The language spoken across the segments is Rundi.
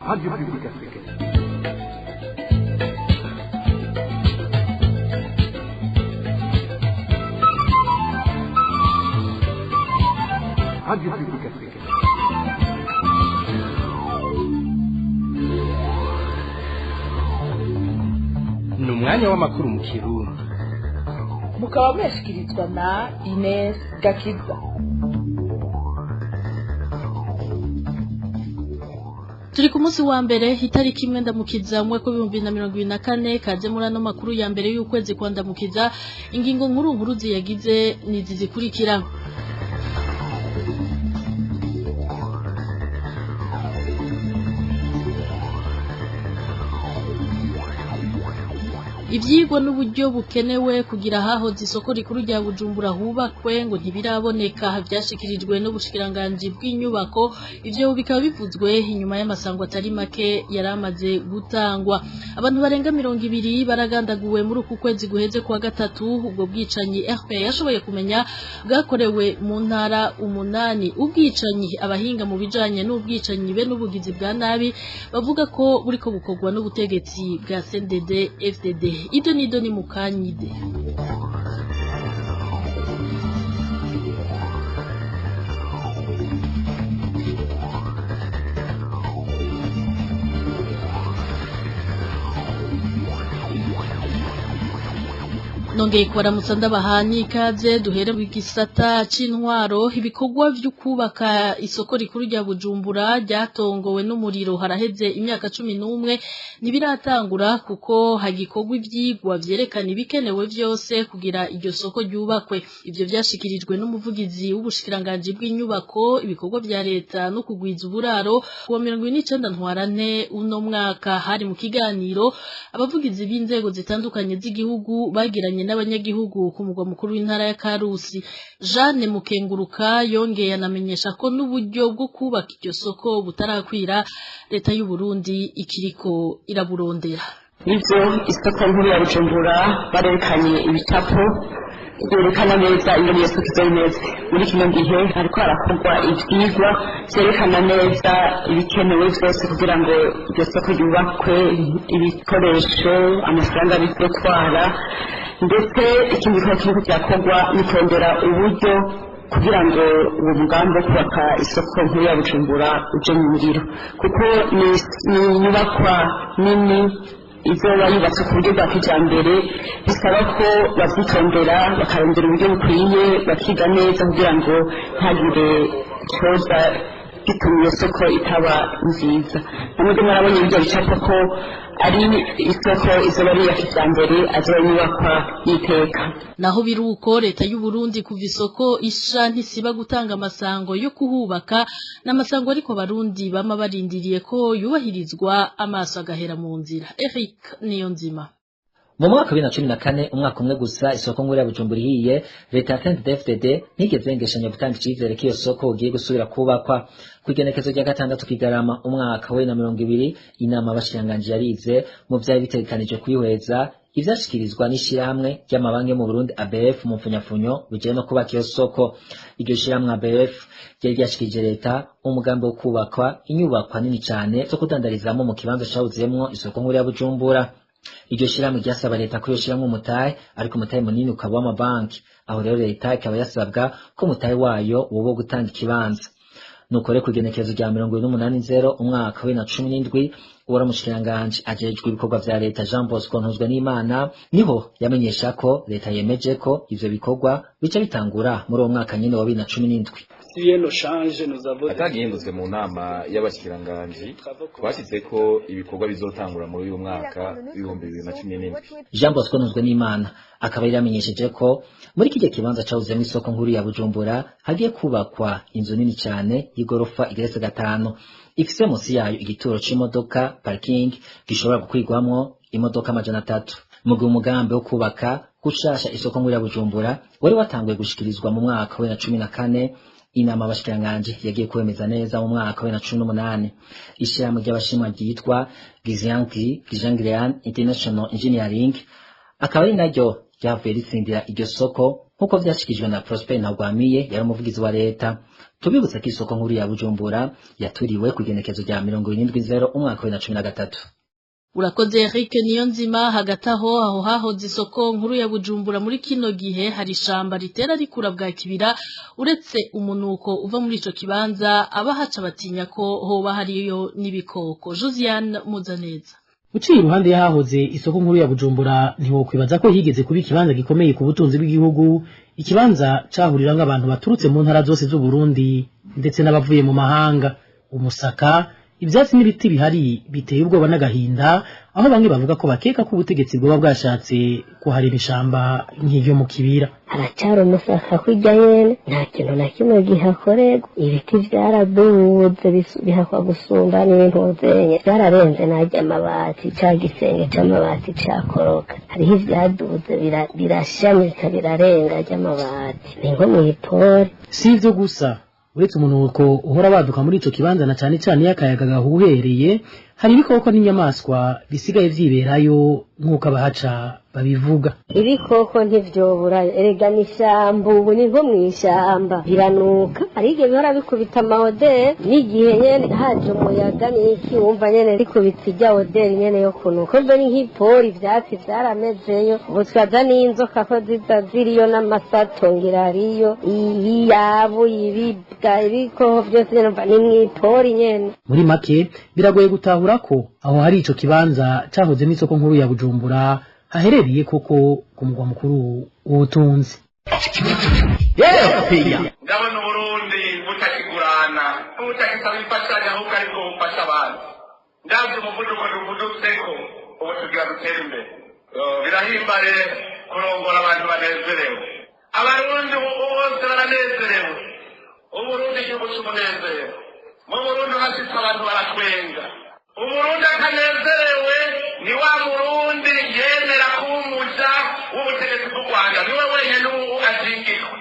Radio Publique Africaine. Radio Publique Africaine. Ni umwanya w'amakuru mu Kirundi. Mukaba mwashikirizwa na Ines Gakiza. Turi ku munsi wa mbere, itariki 1 Ndamukiza umwaka 2024. Kaze muri ano makuru ya mbere y'ukwezi kwa Ndamukiza. Ingingo nkuru nkuru ziyagize nizi zikurikira: Ivyigwa n'uburyo bukenewe kugira hahoze isoko rikuru rya Bujumbura hubakwe ngo ntibiraboneka, vyashikirijwe n'ubushikiranganji bw'inyubako. Ivyo bikaba bivuzwe inyuma y'amasango atari make yaramaze gutangwa. Abantu barenga 20 baragandaguwe muri uku kwezi guheze kwa gatatu. Ubwo bwicanyi RPA yashoboye kumenya bwakorewe mu ntara 8. Ubwicanyi abahinga mu bijanye n'ubwicanyi be n'ubugizi bwa nabi bavuga ko buriko bukorwa n'ubutegetsi bwa CNDD FDD. Ido nido ni mukanyide. Nongeye kubaramutsa, ndabaha ikaze. Duhere mu gisata c'intwaro. Ibikorwa vyo kubaka isoko rikuru rya Bujumbura ryatongowe n'umuriro haraheze imyaka 11 ntibiratangura, kuko hagikorwa ivyigwa vyerekana ibikenewe vyose kugira iryo soko ryubakwe. Ivyo vyashikirijwe n'umuvugizi w'ubushikiranganji bw'inyubako, ibikorwa vya leta no kugwiza uburaro kuwa 29 Ntwarante uno mwaka. Hari mu kiganiro abavugizi b'inzego zitandukanye z'igihugu bagiranye n'abanyagihugu ku mugwa mukuru w'intara ya Karusi. Jeanne Mukenguruka yongeye anamenyesha ko n'uburyo bwo kubaka iryo soko butarakwira, leta y'u Burundi ikiriko iraburondera. Nivyo, isoko nkuru ya Bujumbura barerekanye ibicapo byerekana neza ingene iyo soko izoba imeze. Muri kino gihe hariko harakorwa ivyigwa vyerekana neza ibikenewe vyose kugira ngo iryo soko ryubakwe, ibikoresho, amafaranga bizotwara, ndetse ikindi gikorwa kiriko kirakorwa ni kurondera uburyo kugira ngo uwo mugambi wo kubaka isoko nkuru ya Bujumbura uje mu ngiro, kuko ni inyubakwa nini izoba yubatse ku buryo bwa kijambere. Bisaba ko bavyitondera, bakarondera uburyo bukwiye, bakiga neza kugira ngo ntagire icoza gituma iyo soko itaba nziza. Namwe mwarabonye ibyo bicapo ko ari isoko izoba ari iya kijambere, azoba inyubakwa y'iteka. Naho biruko, leta y'u Burundi kuva isoko isha ntisiba gutanga amasango yo kuhubaka n'amasango, ariko Barundi bama barindiriye ko yubahirizwa, amaso agahera mu nzira. Eric Niyonzima. Mu mwaka wa 2014, umwaka umwe gusa isoko nkuru ya Bujumbura ihiye, leta ya CNDD-FDD ntigeze yengeshanya gutanga icizere ko iyo soko ugiye gusubira kubakwa. Ku igenekezo rya 6 Kigarama umwaka wa 2020, inama y'abashikiranganji yarize mu vyari bitegekanijwe kwihweza ivyashikirizwa n'ishirahamwe ry'amabanki mu Burundi, ABF mu mfunyafunyo, bijanye no kubaka iyo soko. Iryo shirahamwe ABF ryari ryashikirije leta umugambi wo kubakwa inyubakwa nini cane zo kudandarizamwo mu kibanza cahozemwo isoko nkuru ya Bujumbura. Iryo shirahamwe ryasaba leta ko yoshiramwo umutahe, ariko umutahe munini ukaba w'amabanki. Aho rero leta ikaba yasabwa ko umutahe wayo woba wo gutanga ikibanza. Nuko rero, kw'igenekerezo rya 28.0 umwaka wa 2017, uwari umushikiranganji ajejwe ibikorwa vya leta, Jean Bosco Ntuzwenimana, niho yamenyesha ko leta yemeje ko ivyo bikorwa bica bitangura muri uwo mwaka nyene wa 2017. Atagihindutse, mu nama y'abashikiranganji twashyize ko ibikorwa bizotangura muri uyu mwaka w'2017. Jean Bosco Ntuzwenimana akaba yari yamenyesheje ko muri kirya kibanza cahozemwo isoko nkuru ya Bujumbura hagiye kubakwa inzu nini cane y'igorofa igeretse gatanu, ifise munsi yayo igituro c'imodoka, parking, gishobora gukwirwamwo imodoka 300. Mu gihe umugambi wo kubaka gushasha isoko nkuru ya Bujumbura wari watanguye gushikirizwa mu mwaka wa 2014, inama y'abashikiranganji yagiye kwemeza neza mu mwaka wa 2018. Ishirahamwe ry'abashinwa ryitwa Gizianki Gijangrian International Engineering akaba ari naryo ryavuye ritsindira iryo soko. Nk'uko vyashikijwe na Prosper Ntagwamiye, yari umuvugizi wa leta. Tubibutse ko isoko nkuru ya Bujumbura yaturiwe ku igenekezo rya 70 umwaka wa 2013. Urakoze Eric Niyonzima. Hagati aho, aho hahoze isoko nkuru ya Bujumbura, muri kino gihe hari ishamba ritera rikura bwa kibira. Uretse umunuko uva muri ico kibanza, abahaca batinya ko hoba hariyo n'ibikoko. Josiane Muzaneza. Uciye iruhande y'ahahoze isoko nkuru ya Bujumbura, ntiwokwibaza ko higeze kuba ikibanza gikomeye ku butunzi bw'igihugu, ikibanza cahuriramwo abantu baturutse mu ntara zose z'u Burundi ndetse n'abavuye mu mahanga. Umusaka, ivyatsi n'ibiti bihari biteye ubwoba n'agahinda, aho bamwe bavuga ko bakeka ko ubutegetsi bwoba bwashatse kuharima ishamba nk'iryo mu kibira. Haracyari umusaka kurya nyene, nta kintu na kimwe gihakorerwa. Ibiti vyaraduze, bihakwa gusumba n'intuzenye, vyararenze narya amabati, ca gisenge c'amabati cakoroka. Hariho ivyaduze birashamika, birarenga ry'amabati, ni nko mw'ipori. Si ivyo gusa, uretse umunuko uhora waduka muri ico kibanza, na cane cane iyo akayaga gahuhereye, hari ibikoko n'inyamaswa bisigaye vyiberayo nk'uko abahaca babivuga. Ibikoko ntivyobura erega, n'ishamba ubu ni nko mw'ishamba, biranuka. Hari igihe bihora bikubita amaodeur, n'igihe nyene haje umuyaga n'iki, wumva nyene rikubita irya odeur nyene yo kunuka. Mbe ni nk'ipori, ivyatsi vyaramezeyo ubu, twaza n'inzoka ko ziza ziriyo, n'amasato ngira hariyo, ibiyabu, ibibwa, ibikoko vyose nyene, umva ni mw'ipori nyene. Muri make, biragoye gutahura ko aho hari ico kibanza cahoze n'isoko nkuru ya Bujumbura haherereye koko ku mugwa mukuru w'ubutunzi. Ndabona Uburundi butakigurana, butakisaba imfashanyo, ahubwo aribwo bufasha abantu. Ndabye umuvuduko duvudutseko ubu, tugira dutere imbere. Birahimbare kurongora abantu banezerewe. Abarundi ubu bose baranezerewe. Uburundi igihugu c'umunezero. Mu Burundi hashitse abantu baratwenga. Umurundi atanezerewe ni wa Murundi yemera kuba umuja w'ubutegetsi bw'u Rwanda, niwe wenyene ubu azingirwa.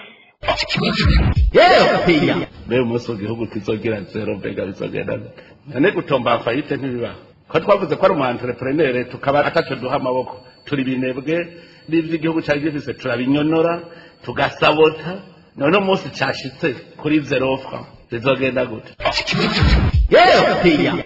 Mbega umunsi igihugu kizogira zéro, mbega bizogenda gute? None gutomba faillite ntibibaho, ko twavuze ko ari umu entrepreneur, tukaba ataco duha amaboko, turi binebwe, n'ivyo igihugu cari gifise turabinyonora, tugasabota. None umunsi cashitse kuri zéro franc bizogenda gute?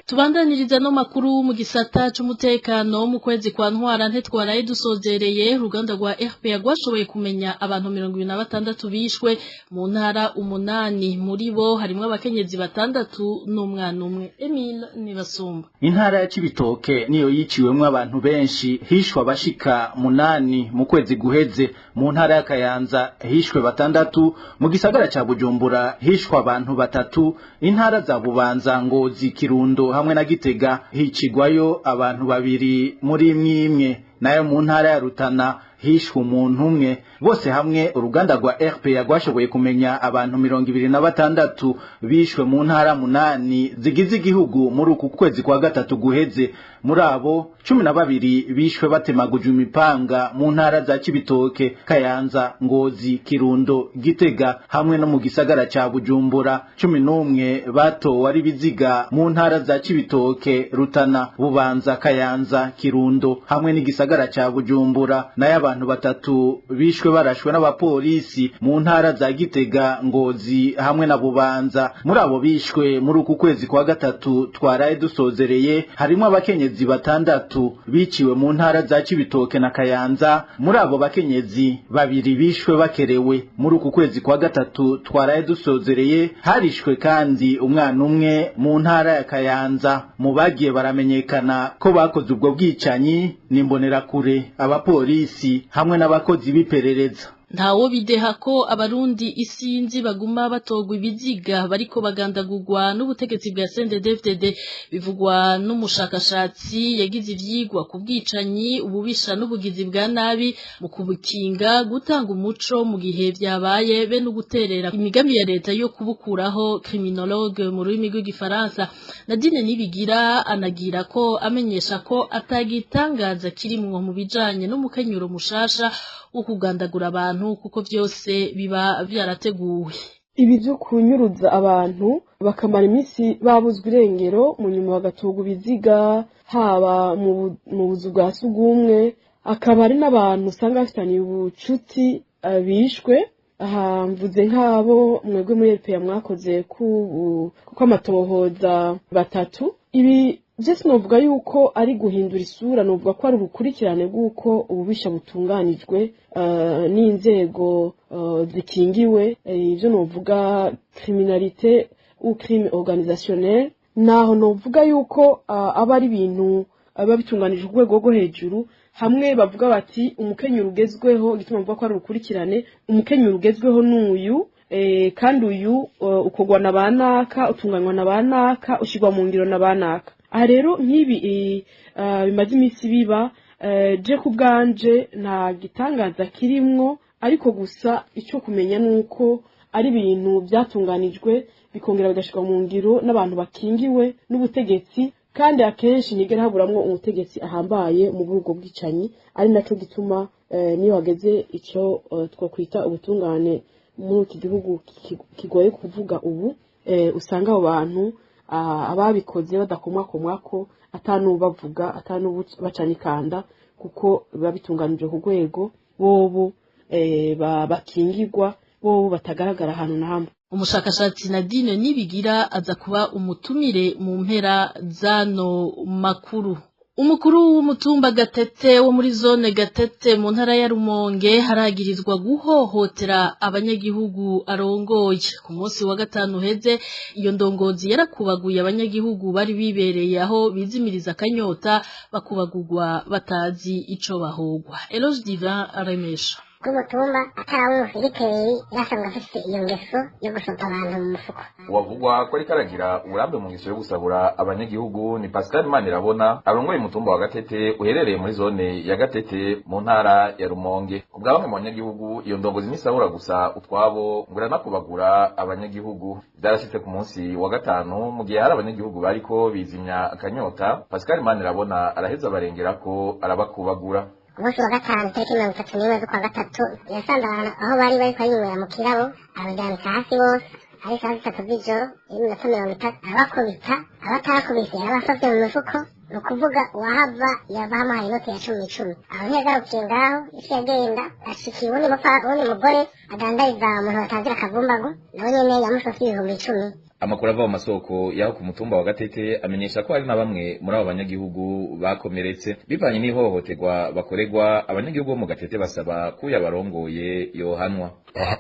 Tubandaniriza no makuru mu gisata c'umutekano. Mu kwezi kwa Ntwara ntitwaraye dusozereye, uruganda rwa RPA rwashoboye kumenya abantu 26 bishwe mu ntara umunani. Muri bo harimwo abakenyezi batandatu n'umwana umwe. Emile Nibasumba. Intara ya Cibitoke niyo yiciwemwo abantu benshi, hishwe abashika munani mu kwezi guheze. Mu ntara ya Kayanza hishwe batandatu, mu gisagara ca Bujumbura hishwe abantu batatu, intara za Bubanza, Ngozi, Kirundo hamwe na Gitega hicigwayo abantu babiri muri imwe imwe, nayo mu ntara ya Rutana hishwe umuntu umwe. Bose hamwe, uruganda rwa RPA rwashoboye kumenya abantu 26 bishwe mu ntara munani zigize igihugu muri uku kwezi kwa gatatu guheze. Muri abo, 12 bishwe batemaguje imipanga mu ntara za Cibitoke, Kayanza, Ngozi, Kirundo, Gitega hamwe no mu gisagara ca Bujumbura. 11 batowe ari biziga mu ntara za Cibitoke, Rutana, Bubanza, Kayanza, Kirundo hamwe n'igisagara ca Bujumbura. Nayo abantu batatu bishwe barashwe n'abapolisi mu ntara za Gitega, Ngozi hamwe na Bubanza. Muri abo bishwe muri uku kwezi kwa gatatu twaraye dusozereye, harimo abakenyezi batandatu biciwe mu ntara za Cibitoke na Kayanza. Muri abo bakenyezi, babiri bishwe bakerewe. Muri uku kwezi kwa gatatu twaraye dusozereye, harishwe kandi umwana umwe mu ntara ya Kayanza. Mu bagiye baramenyekana ko bakoze ubwo bwicanyi ni imbonerakure, abapolisi hamwe n'abakozi b'iperereza. Ntawo bideha ko Abarundi isinzi baguma batogwa ibiziga bariko bagandagurwa n'ubutegetsi bwa CNDD-FDD. Bivugwa n'umushakashatsi yagize ivyigwa ku bwicanyi, ububisha n'ubugizi bwa nabi mu kubukinga, gutanga umuco mu gihe vyabaye, be no guterera imigambi ya leta yo kubukuraho, criminologue mu rurimi rw'igifaransa. Nadine Nibigira anagira ko amenyesha ko atagitangaza kirimwo mu bijanye n'umukenyuro mushasha wo kugandagura abantu, kuko vyose biba vyarateguwe. Ibi byo kunyuruza abantu bakamara iminsi babuzwe irengero, mu nyuma bagatorwa ibiziga, haba mu buzu bwa sugumwe, akaba ari n'abantu usanga bafitaniye ubucuti bishwe. Aha mvuze nk'abo mwebwe muri RPA mwakoze kuko amatohoza batatu. Ibi byose novuga yuko ari guhindura isura, novuga ko ari urukurikirane rw'uko ububisha butunganijwe n'inzego zikingiwe, ibyo novuga criminalité ou crime organisationnel. Naho novuga yuko aba ari ibintu biba bitunganije ku rwego rwo hejuru, hamwe bavuga bati umukenyuro ugezweho. Igituma bavuga ko ari urukurikirane, umukenyuro ugezweho n'uyu, kandi uyu ukorwa na ba naka, utunganywa na ba naka, ushyirwa mu ngiro na ba naka. Aha rero nk'ibi bimaze iminsi biba, je ku bwanje nta gitangaza kirimwo, ariko gusa icyo kumenya ni uko ari ibintu byatunganijwe bikongera bigashyirwa mu ngiro n'abantu bakingiwe n'ubutegetsi, kandi akenshi ntigera haburamwo umutegetsi ahambaye mu bw'ubwo bwicanyi, ari naco gituma niyo hageze ico twokwita ubutungane muri iki gihugu kigoye kuvuga ubu, usanga abo bantu ababikoze badakomwakomwako, atanubavuga, atanubacanikanda, kuko biba bitunganije ku rwego bobo bakingirwa, bobo batagaragara ahantu na hamwe. Umushakashatsi Nadine Nibigira aza kuba umutumire mu mpera zano makuru. Umukuru w'umutumba Gatete wo muri zone Gatete mu ntara ya Rumonge haragirizwa guhohotera abanyagihugu arongoye. Ku munsi wa gatanu heze, iyo ndongozi yarakubaguye abanyagihugu bari bibereye aho bizimiriza akanyota, bakubagurwa batazi ico bahogwa. Eloge Divin aremesha. Bw'umutumba atarawe umufiliteri yarasanzwe afise iyo ngeso yo gusopa abantu mu mufuko. Uwavugwa ko ariko aragira uburambe mu ngeso yo gusabura abanyagihugu ni Pascal Manirabona, arongoye umutumba wa Gatete uherereye muri zone ya Gatete mu ntara ya Rumonge. Kubwa bamwe mu banyagihugu, iyo ndongozi ntisabura gusa utwabo, ngo iranakubagura abanyagihugu. Vyarashitse ku munsi wa gatanu, mu gihe hari abanyagihugu bariko bizimya akanyota, Pascal Manirabona araheza abarengerako arabakubagura. Ku munsi wa gatanu, tariki 31 z'ukwa gatatu, yasanze abantu aho bari bariko barinywera mu kirabo, abaryamika hasi bose, ari isaha 3 z'ijoro n'iminota 30, arabakubita. Abatarakubise yarabasavye mu mifuko, ni ukuvuga uwahava yava amuhaye inoti ya 10 10. Aho ntiyagarukiye ngaho, yaciye agenda ashikiye uwundi mugore adandariza umuntu batanzira akavumbagu, nawe nyene yamusavye 10,000. Amakuru ava mu masoko y'aho ku mutumba wa Gatete amenyesha ko hari na bamwe muri abo banyagihugu bakomeretse bivanye n'ihohoterwa bakorerwa. Abanyagihugu bo mu Gatete basaba ko uyabarongoye yohanwa.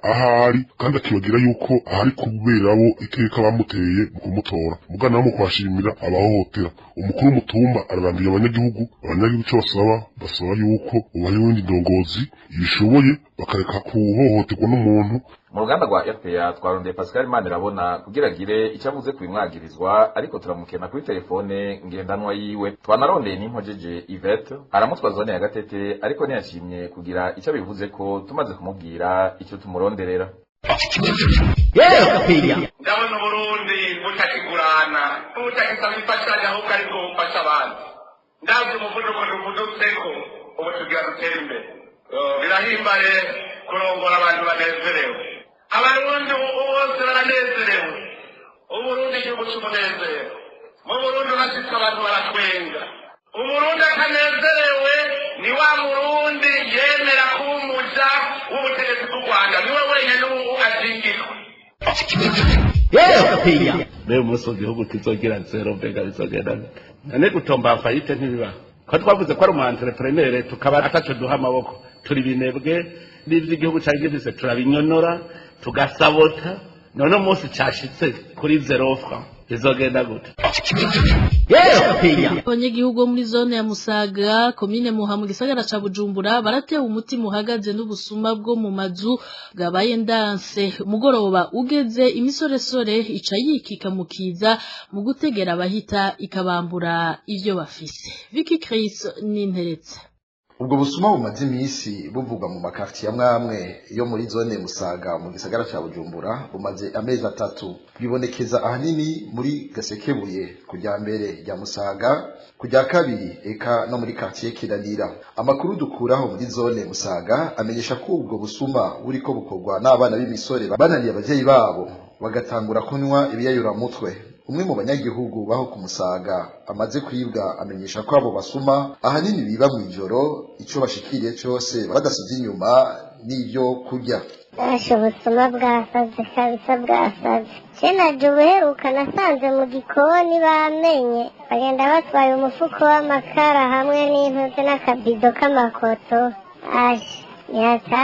Ahari kandi akibagira yuko ahari kubera bo iteka bamuteye mu kumutora, mugana mu kwashimira abahohotera. Umukuru w'umutumba arabangira abanyagihugu. Abanyagihugu icyo basaba, basaba yuko ubaye w'indi ndongozi ibishoboye, bakareka kuhohoterwa n'umuntu. Mu ruganda rwa RPA twarondeye Pascal Manirabona kugira agire icyo avuze ku bimwagirizwa, ariko turamukena kuri telefone ngendanwa yiwe. Twanarondeye n'Impojeje Yvette aramutwa zone ya Gatete, ariko ntiyashimye kugira icyo abivuze ko tumaze kumubwira icyo tumuronderera. Ndabona Uburundi butakigurana, butakisaba imfashanyo, ahubwo aribwo bufasha abandi. Ndabye umuvuduko duvudutseko ubu, tugira dutere imbere. Birahimbaye kurongora abantu banezerewe. Abarundi ubu bose baranezerewe. Uburundi igihugu c'umunezero. Mu Burundi urashitse abantu baratwenga. Umurundi atanezerewe ni wa murundi yemera kuba umuja w'ubutegetsi bw'u Rwanda, niwe wenyene ubu azingirwa. Mbega umunsi igihugu kizogira zéro, mbega bizogenda gute? None gutomba faillite ntibibaho, ko twavuze ko ari umu entrepreneur tukaba ataco duha amaboko, turi binebwe, n'ivy'igihugu cari gifise turabinyonora, tugasabota. None umunsi cashitse kuri zéro franc bizogenda gute? Abanyagihugu bo muri zone ya Musaga, komine Muha, mu gisagara ca Bujumbura baratewe umutima uhagaze n'ubusuma bwo mu mazu bwabaye ndanse. Umugoroba ugeze, imisoresore ica yikika mu kiza mu gutegera abahita, ikabambura ivyo bafise. Vicky Chris Ninteretse. Ubwo busuma bumaze iminsi buvugwa mu makartier amwe amwe yo muri zone Musaga mu gisagara ca Bujumbura bumaze amezi 3. Bwibonekeza ahanini muri Gasekebuye, kujya mbere rya Musaga, kujya kabiri, eka no muri quartier Kiranira. Amakuru dukuraho muri zone Musaga amenyesha ko ubwo busuma buriko bukorwa n'abana b'imisore bananiye abavyeyi babo, bagatangura kunywa ibiyayuramutwe. Umwe mu banyagihugu baho ku Musaga amaze kwibwa amenyesha ko abo basuma ahanini biba mw'ijoro, ico bashikiriye cose badasize inyuma n'ivyo kurya. Asha, ubusuma bwasaze kabisa, bwasaze. Naje ubuheruka nasanze mu gikoni bamenye, bagenda batwaye umufuko w'amakara hamwe n'intuze n'akabido k'amakoto. Asha,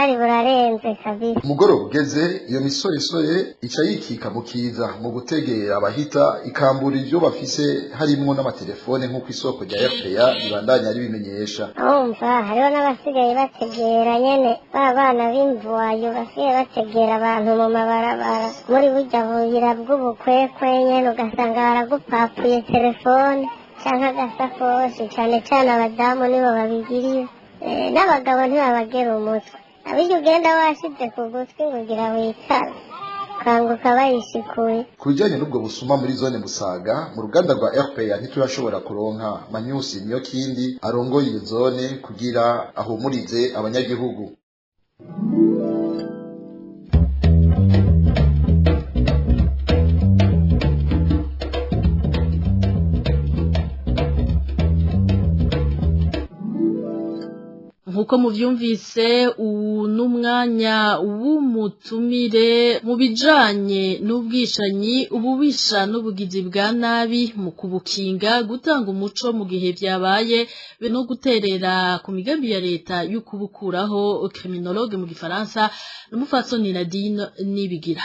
ni burarenze kabisa. Umugoroba ugeze, iyo misoresore ica yikika mu kiza mu gutegera abahita, ikambura ivyo bafise harimwo n'amatelefone, nk'uko isoko rya RPA ribandanya ribimenyesha. Urumva hariho n'abasigaye bategera nyene ba bana b'imvuwayo, basigaye bategera abantu mu mabarabara muri burya buyira bw'ubukwekwe nyene, ugasanga baragupapuye telefone canke agasakoshi. Cane cane abadamu nibo babigiriye, n'abagabo ntibabagera umutwe. Abirya ugenda washize ku gutwi ngo ugira witare, kanguka bayishikuye. Ku bijanye n'ubwo busuma muri zone Musaga, mu ruganda rwa RPA ntiturashobora kuronka Manyusi niyo kindi arongoye iyo zone kugira ahumurize abanyagihugu. Nkuko muvyumvise, n'umwanya w'umutumire mu bijanye n'ubwishanyi, ububisha n'ubugizi bwa nabi, mu kubukinga, gutanga umuco mu gihe vyabaye, be no guterera ku migambi ya leta y'ukubukuraho, criminologue mu gifaransa, n'umufatsoni Nadine Nibigira.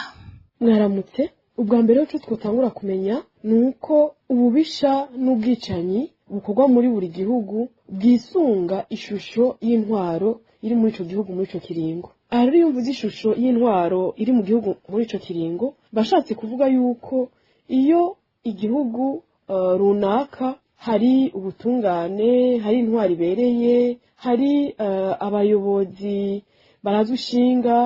Mwaramutse. Ubwa mbere cyo twotangura kumenya ni uko ububisha n'ubwicanyi bukorwa muri buri gihugu bwisunga ishusho y'intwaro iri muri ico gihugu muri ico kiringo. Aha rero, iyo mvuze ishusho y'intwaro iri mu gihugu muri ico kiringo, bashatse kuvuga yuko iyo igihugu runaka hari ubutungane, hari intwaro ibereye, hari abayobozi barazwi ishinga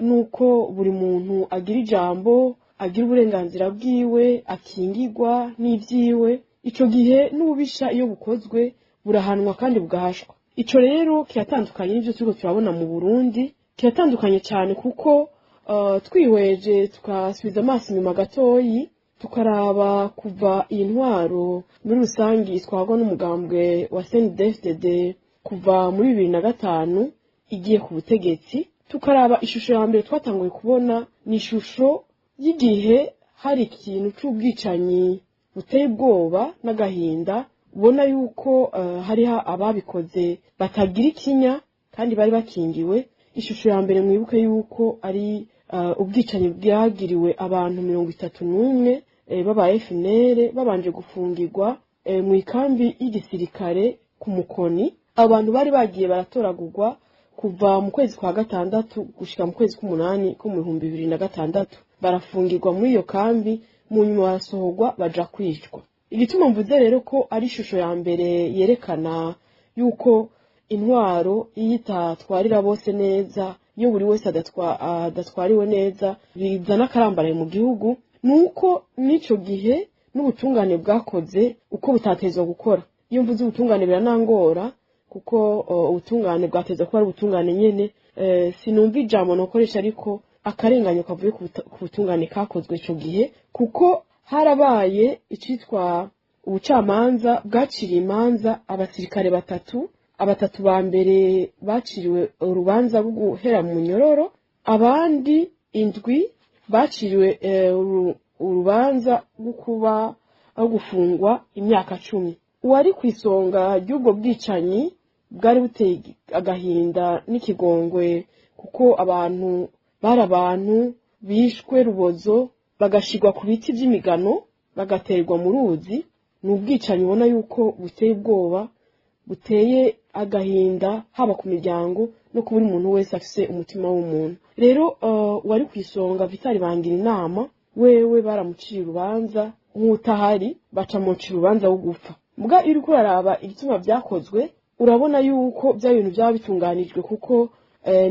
nuko buri muntu agira ijambo, agira uburenganzira bwiwe, akingirwa n'ivyiwe, ico gihe n'ububisha iyo bukozwe burahanwa kandi bugahashwa. Ico rero kiratandukanye n'ivyo turiko turabona mu Burundi, kiratandukanye cyane, kuko twihweje tukasubiza amaso inyuma gatoyi, tukaraba kuva iyi ntwaro muri rusange itwarwa n'umugambwe wa CNDD-FDD kuva muri 2005 igiye ku butegetsi, tukaraba ishusho ya mbere twatanguye kubona, ni ishusho y'igihe hari ikintu c'ubwicanyi buteye ubwoba n'agahinda, ubona yuko hariho ababikoze batagira ikinya kandi bari bakingiwe. Ishusho ya mbere, mwibuke yuko ari ubwicanyi bwagiriwe abantu 31 b'aba FNL babanje gufungirwa mu ikambi y'igisirikare ku Mukoni. Abo bantu bari bagiye baratoragurwa kuva mu kwezi kwa gatandatu gushika mu kwezi k'umunani ko mu 2006, barafungirwa muri iyo kambi, mu nyuma barasohorwa baja kwicwa. Igituma mvuze rero ko ari ishusho ya mbere yerekana yuko intwaro iyo itatwarira bose neza, iyo buri wese adatwariwe neza, bizana akarambaraye mu gihugu, ni uko n'ico gihe n'ubutungane bwakoze uko butatezwa gukora. Iyo mvuze ubutungane biranangora, kuko ubutungane bwateza kuba ari ubutungane nyene. Sinumva ijambo nokoresha, ariko akarenganyo kavuye ku butungane kakozwe ico gihe, kuko harabaye icitwa ubucamanza bwaciriye imanza abasirikare batatu. Abatatu ba mbere baciriwe urubanza rwo guhera mu nyororo, abandi indwi baciriwe urubanza rwo kuba aho gufungwa imyaka 10. Uwari ku isonga ry'ubwo bwicanyi bwari buteye agahinda n'ikigongwe, kuko abantu bari abantu bishwe rubozo, bagashirwa ku biti by'imigano, bagaterwa mu ruzi, ni ubwicanyi ubona yuko buteye ubwoba, buteye agahinda, haba ku miryango no ku buri muntu wese afise umutima w'umuntu. Rero wari ku isonga, Vitali Bangira Inama, wewe baramuciye urubanza nk'utahari, baca mucira urubanza wo gupfa. Mbwa iyo uriko uraraba igituma byakozwe, urabona yuko bya bintu byaba bitunganijwe, kuko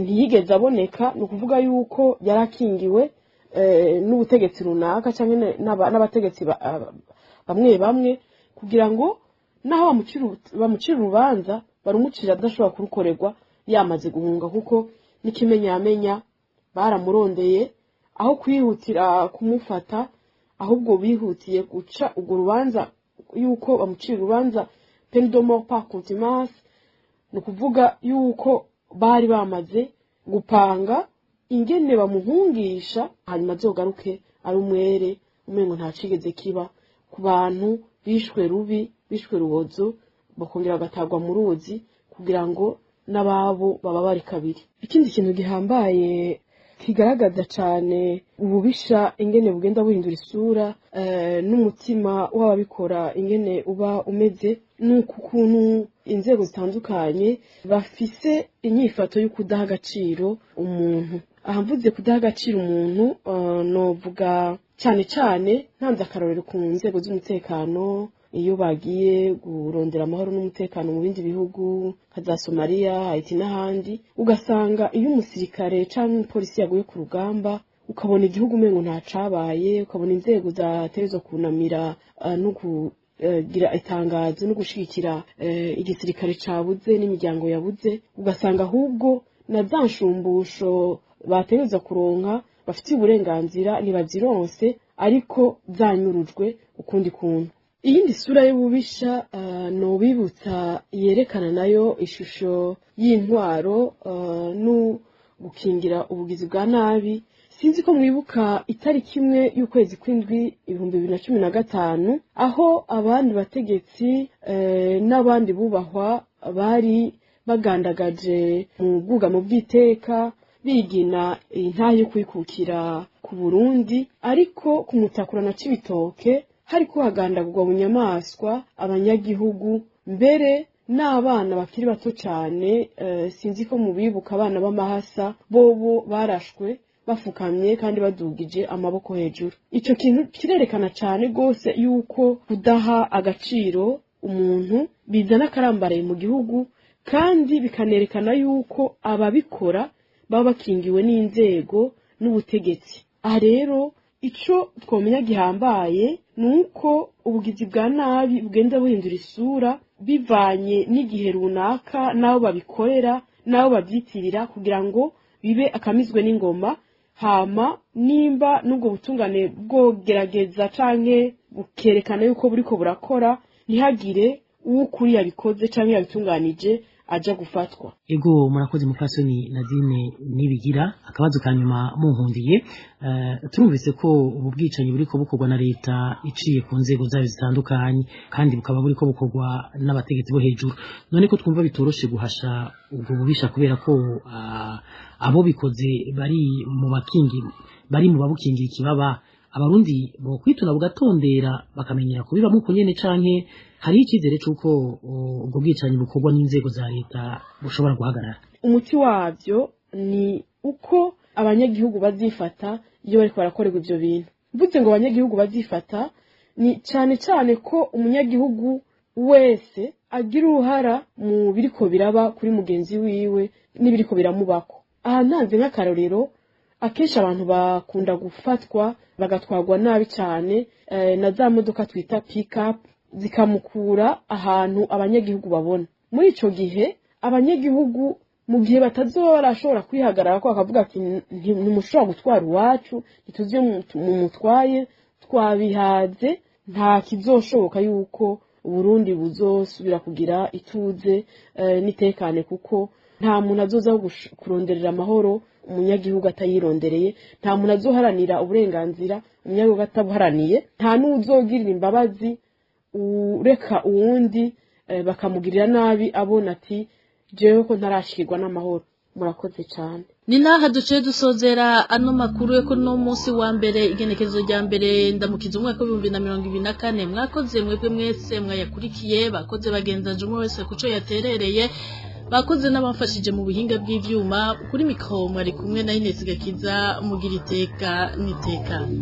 ntiyigeze aboneka. Ni ukuvuga yuko yari akingiwe n'ubutegetsi runaka cyangwa n'abategetsi bamwe bamwe, kugira ngo naho bamucira urubanza barumucira adashobora kurukorerwa yamaze guhunga, kuko n'ikimenyamenya baramurondeye, aho kwihutira kumufata Ahubwo bihutiye guca urwo rubanza yuko bamucira urubanza peine de mort par contumace, ni ukuvuga yuko bari bamaze gupanga ingene bamuhungisha, hanyuma azogaruke ari umwere, umengo ntacigeze kiba ku bantu bishwe rubi, bishwe rubozo, bakongera bagatagwa mu ruzi kugira ngo n'ababo baba bari kabiri. Ikindi kintu gihambaye kigaragaza cyane ububisha ingene bugenda buhindura isura n'umutima w'ababikora ingene uba umeze, ni ukuntu inzego zitandukanye bafise inyifato yo kudaha agaciro umuntu. Aha mvuze kudaha agaciro umuntu, novuga cyane cyane ntanze akarorero ku nzego z'umutekano iyo bagiye kurondera amahoro n'umutekano mu bindi bihugu nka za Somalia, Haiti n'ahandi, ugasanga iyo umusirikare cyangwa umupolisi yaguye ku rugamba, ukabona igihugu umengo ntacabaye, ukabona inzego zategerezwa kunamira no kugira itangazo no gushigikira igisirikare cabuze n'imiryango yabuze, ugasanga ahubwo na za nshumbusho bategerezwa kuronka bafitiye uburenganzira ntibazironse, ariko zanyurujwe ukundi kuntu. Iyindi sura y'ububisha nobibutsa yerekana nayo ishusho y'intwaro no gukingira ubugizi bwa nabi. Sinzi ko mwibuka itariki 1 y'ukwezi kw'indwi 2015, aho abandi bategetsi n'abandi bubahwa bari bagandagaje mu bwugamo bw'iteka bigina intahe yo kwikukira ku Burundi, ariko kumutakura na Cibitoke hariko hagandagurwa mu nyamaswa abanyagihugu, mbere n'abana bakiri bato cyane. Sinzi ko mubibuka abana b'amahasa, bobo barashwe bafukamye kandi badugije amaboko hejuru. Ico kintu kirerekana cyane rwose yuko kudaha agaciro umuntu bizana akarambaraye mu gihugu, kandi bikanerekana yuko ababikora baba bakingiwe n'inzego n'ubutegetsi. Aha rero ico twomenya gihambaye ni uko ubugizi bwa nabi bugenda buhindura isura bivanye n'igihe runaka n'abo babikorera n'abo babyitirira, kugira ngo bibe akamizwe n'ingoma. Hama nimba n'ubwo butungane bwogerageza canke bukerekana yuko buriko burakora, ntihagire uw'ukuri yabikoze canke yabitunganije aja gufatwa. Ego, murakoze mupfasoni Nadine Nibigira. Akabazo ka nyuma munkundiye, turumvise ko ubu bwicanyi buriko bukorwa na leta iciye ku nzego zayo zitandukanye, kandi bukaba buriko bukorwa n'abategetsi bo hejuru. None ko twumva bitoroshe guhasha ubwo bubisha kubera ko abo bikoze bari mu bakingi, bari mu babukingira ikibaba, abarundi bo kwituna bugatondera bakamenyera kubibamwo uko nyene, canke hari icyizere c'uko ubwo bwicanyi bukorwa n'inzego za leta bushobora guhagarara? Umuti wabyo ni uko abanyagihugu bazifata iyo bariko barakorerwa ivyo bintu. Mvuze ngo abanyagihugu bazifata, ni cane cane ko umunyagihugu wese agira uruhara mu biriko biraba kuri mugenzi wiwe n'ibiriko biramubako. Aha ntanze nk'akarorero, akenshi abantu bakunda gufatwa bagatwarwa nabi cyane na za modoka twita pick-up, zikamukura ahantu abanyagihugu babona. Muri ico gihe abanyagihugu, mu gihe batazoba barashobora kwihagarara ko bakavuga ati ntimushobora gutwara iwacu, ntituzi iyo mumutwaye, twabihaze, nta kizoshoboka yuko Uburundi buzosubira kugira ituze n'itekane, kuko nta muntu azoza kuronderera amahoro umunyagihugu atayirondereye, nta muntu azoharanira uburenganzira umunyagihugu atabuharaniye, nta n'uzogirira imbabazi ureka uwundi bakamugirira nabi abona ati jewe ko ntarashikirwa n'amahoro. Murakoze cyane. Ni naha duce dusozera ano makuru yo kuno munsi wa mbere, igenekerezo rya mbere ndamukiza umwaka w'2024. Mwakoze mwebwe mwese mwayakurikiye, bakoze bagenzanje umwe wese kuco yaterereye, bakoze n'abamfashije mu buhinga bw'ivyuma. Kuri mikro mwari kumwe na Ines Gakiza. Mugira iteka n'itekane.